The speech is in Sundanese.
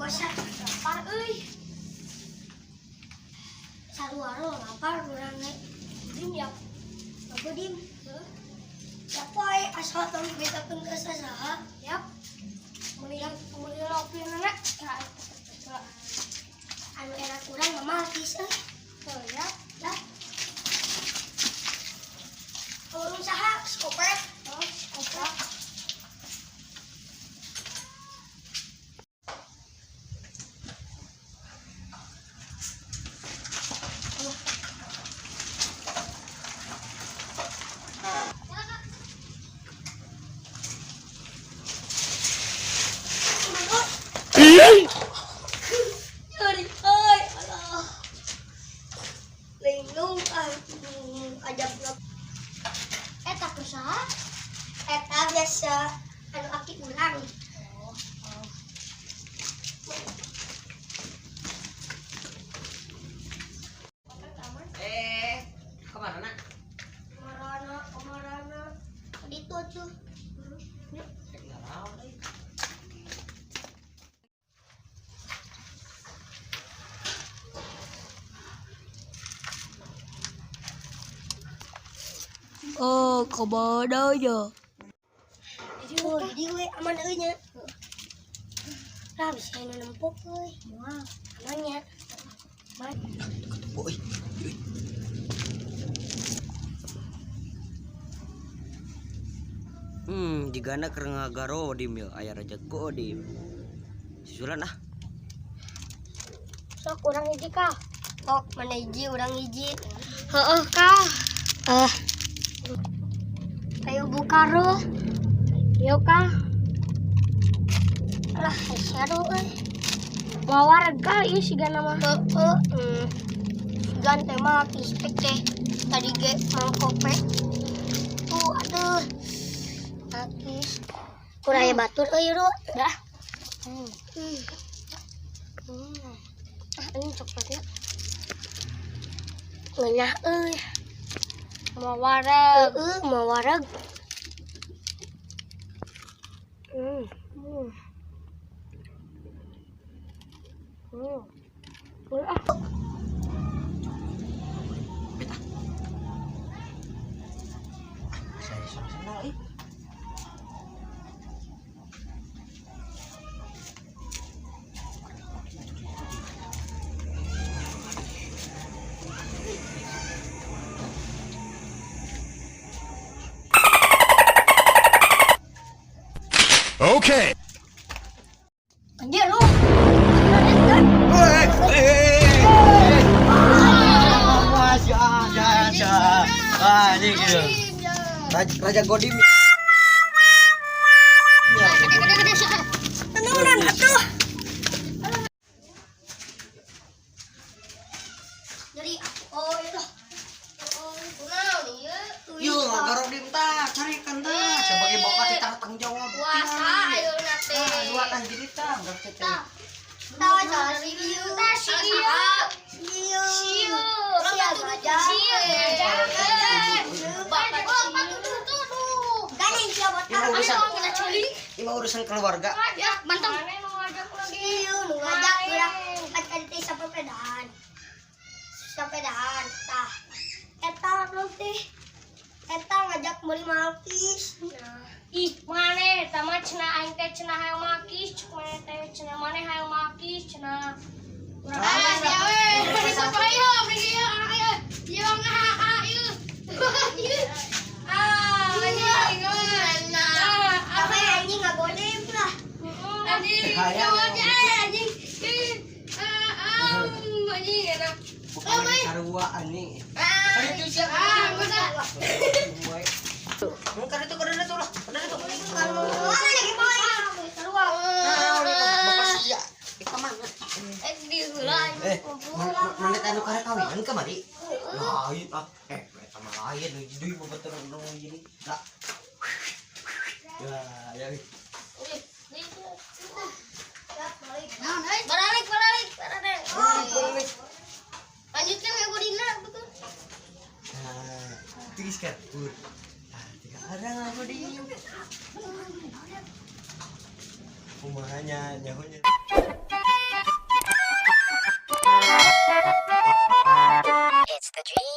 Puasa Lapar euy. Sarua lapar urang ge. Dim ya. Apa dim? Ya poe asal tong betakeun ka sasaha. Yap. Meuli meuli lopi nenek. Ya. Anu era kurang mah malkis euy. Tuh ya. Lah. Urung saha skopet. Oh, koprak. Nyeri euy, alah. Linglung ah, ajab ngap. Eta kusaha? Eta biasa anu aki urang. Oh, oh. Eh, kemana nak? Kamarana, kamarana. Ditu tuh. Rek naraon euy. Oh, kemana ya? Oh, jadi we aman euy nya. Lah bisa nu nempok euy. Moal. Aman nya. Ketemu euy. Euy. Jigana keur ngagarodim yeuh aya raja godim. Susulan ah. Sok urang hiji kah? Sok mana hiji urang hiji. Heeh, kah. Eh. Ayo buka ruh. Yuk kah. Lah, seru euy. Mau warga ieu sigana mah. Heeh. Sigan teh mah kispek teh. Tadi ge mangkope. Tuh, aduh. Nakis. Kurang aya batur euy, Ru. Dah. Hmm. Hmm. Ah, ini coklatnya. Ngeunah euy. Mau wareg. Heeh, mau wareg. Hmm. Hmm. Ah. Bet ah. Saya senang euy. Okay. Anjir lu. Raja Godim. Tenunan atuh. Jadi oh itu. Oh, kunaon ieu? Yuk, ngagarodim tah, carikan tah. Sebagai bapak teh tanggung jawab. Puasa ayeuna teh. Tah, dua tah jadi tah, enggak teh. Tahu salah si ieu. Tah si ieu. Si ieu. Sieu. Sia ngajak. Sieu ngajak. Bapak Bapak tuduh-tuduh. Gandeng sia Ini botak. urusan, Ayo kita coli. ini mah urusan keluarga. Ya, banteng. Mana nu ngajak lagi? Si ieu nu ngajak geura kan tadi teh sapepedahan. Sapedahan tah. Eta lu teh. Eta ngajak meuli malkis. Nah, ih, maneh eta mah cenah aing teh cenah hayang makis, cek maneh teh cenah maneh hayang makis, cenah urang Ah, ya we. Ayo, beri ieu, ayo. Ieu ngah ieu. Ah, anjing. Nah, tapi anjing ngagodim lah. Anjing, Hayang. anjing. Ah, anjing enak. Bukan lagi sarua anjing. Kali itu siapa? Ah, masa Kan itu kada itu lah, kada itu. Mana lagi poe? Sarua. Bapak setia. Ka mana? Eh, di heula. Eh, mana teh anu karek kawinan kamari? Lain ah. Eh, eta mah lain deui babaturan urang jadi. Lah. Ya, ya. Balik, balik, balik. Balik. Lanjutkan ya godina betul. Nah, tiga kan. Nah, tiga orang aku diem. Kumahanya, nyahonya. dream.